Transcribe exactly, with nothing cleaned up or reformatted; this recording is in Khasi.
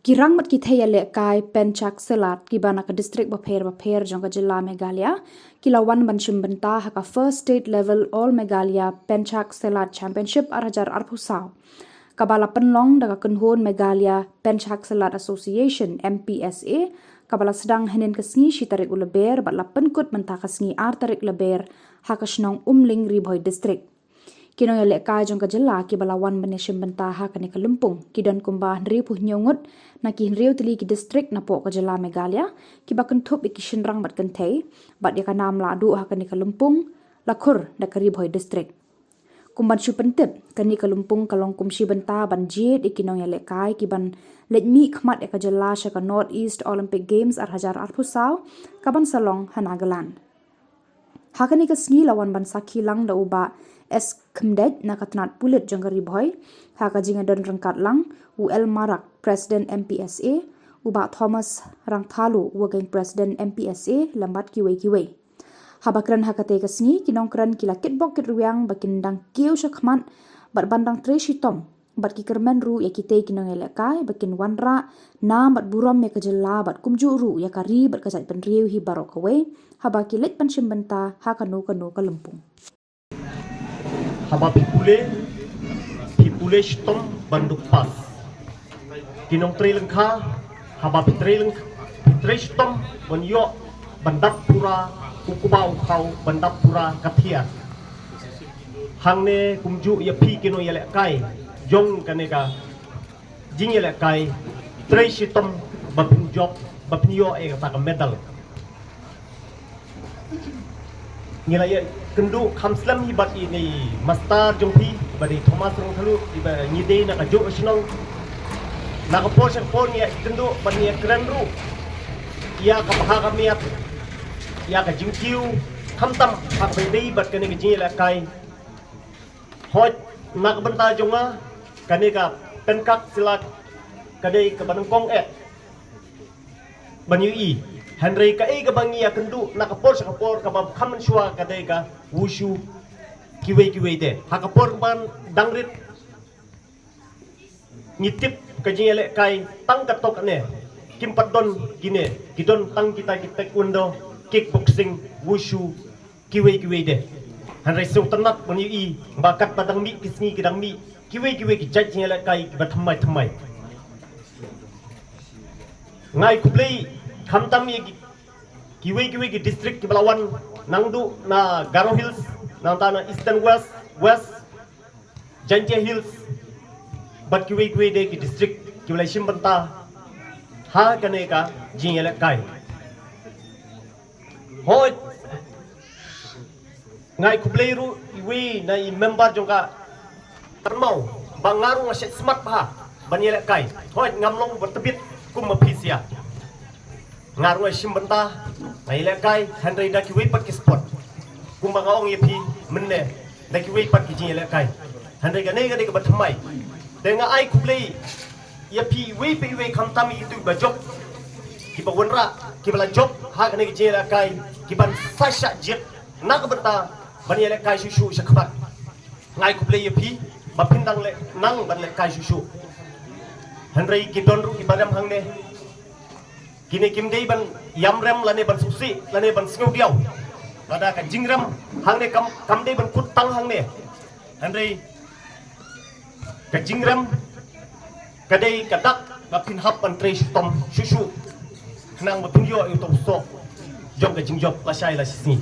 Ki rang bad ki thei ïalehkai Penchak Selat kiba na ka district bapher bapher jong ka jylla Meghalaya ki la wan ban shim bynta ha ka First State Level All Meghalaya Penchak Selat Championship ar hajar arphew saw, kaba la pynlong da ka kynhun Meghalaya Penchak Selat Association, M P S A, kaba la sdang hynnin ka sngi, shi tarik u Lber, bad la pynkut mynta ka sngi, ar tarik Lber, ha ka shnong Umling, Ri Bhoi District. Ki nongïalehkai jong ka jylla kiba la wan ban ïashim bynta ha kane ka lympung ki don kumba hynriewphew hynñiew ngut na ki hynriew tylli ki district napoh ka jylla Meghalaya, kiba kynthup ïa ki shynrang bad kynthei, bad ïa ka nam lahduh ha kane ka lympung la khur da ka Ri Bhoi District. Kum ban shu pyntip, kane ka lympung ka long kum shi bynta ban jied ïa ki nongïalehkai kiban leit mih khmat ïa ka jylla sha ka North East Olympic Games ar hajar arphew saw, kaban sa long ha Nagaland. Ha kane ka sngi la wan ban sakhi lang da u Bah S Khymdeit na ka tnat pulit jong ka Ri Bhoi, ha ka jingïadon ryngkat lang u L Marak, President M P S A, u Bah Thomas Rangthalu, Working President M P S A, lem bad kiwei kiwei. Haba kren ha katei ka sngi, ki nongkren ki la kitbok kitrwiang ba kin dang kiew shakhmat bad ban dang trei shitom bad ki kyrmen ruh ïa kitei ki nongïalehkai ba kin wanrah nam bad burom ïa ka jylla bad kumjuh ruh ïa ka ri bad ka jaitbynriew hi baroh kawei, haba ki leit ban shim bynta ha kano kano ka lympung. Haba phi pule, phi pule shitom ban dup pass. Ki nongtrei lyngkha, haba phi trei lyngkha, phi trei shitom ban ïoh, ban dap pura u kba u khaw, ban dap pura ka thiar. Hangne kumjuh ïa phi ki nongïalehkai jong kane ka jingïalehkai, trei shitom ba phin jop, ba phin ïoh ïa kata ka medal. Ngi la ïakynduh kham slem hi bad ine i master jong phi, bad i Thomas Rangthalu, iba ngi dei na kajuh ka shnong. Na ka por sha ka por ngi ïakynduh bad ngi ïakren ruh ïa ka bha ka miat, ïa ka jingkiew, khamtam ha kaba ïadei bad kane ka jingïalehkai. Hooid, na ka bynta jong nga, kane ka Penchak Selat ka dei kaba nyngkong eh ban ïohi. Hynrei kaei kaba ngi ïakynduh na ka por sha ka por kaba kham mynshuwa ka dei ka wushu, kiwei kiwei de. Ha ka por kaba dang rit ngi tip ka jingïalehkai tang katto katne, kim pat don kine, ki don tang kita ki taekwondo, kickboxing, wushu, kiwei kiwei de. Hynrei sngewtynnat ban ïohi ba katba dang mih ki sngi ki dang mih kiwei kiwei ki jait jingïalehkai kiba thymmai thymmai. Nga ai khublei khamtam ïa ki, kiwei kiwei ki district kiba la wan, nangduh na Garo Hills, nangta na Eastern West, West, Jaintia Hills, bad kiwei kiwei de ki district kiba la shim bynta ha kane ka jingïalehkai. Hooid, nga ai khublei ruh iwei na i member jong ka Armaw, ba nga ruh nga shait smat bha ban ïalehkai. Hooid, ngam long ba tbit kum ma phi sha. Nga ruh nga shim bynta, nga ïalehkai, hynrei da kiwei pat ki sport. Kumba nga ong ïa phi mynne, da kiwei pat ki jingïalehkai. Hynrei kane ka dei kaba thymmai. Te nga ai khublei ïa phi iwei pa iwei khamtam ïa kito kiba jop, kiba wanrah, kiba la jop ha kane ka jingïalehkai, kiban sa shah jied na ka bynta ban ïalehkai shuh shuh shakhmat. Nga ai khublei ïa phi ba phin dang leh, nang ban lehkai shuh shuh. Hynrei ki don ruh kiba rem hangne. Kine kim dei ban ïam rem lane ban sngewsih lane ban sngew diaw. Lada ka jingrem hangne kam, kam dei ban kut tang hangne. Hynrei ka jingrem ka dei ka dak ba phin hap ban trei shitom shuh shuh, khnang ba phin ïoh ïa uto u soh jong ka jingjop lashai lashisngi.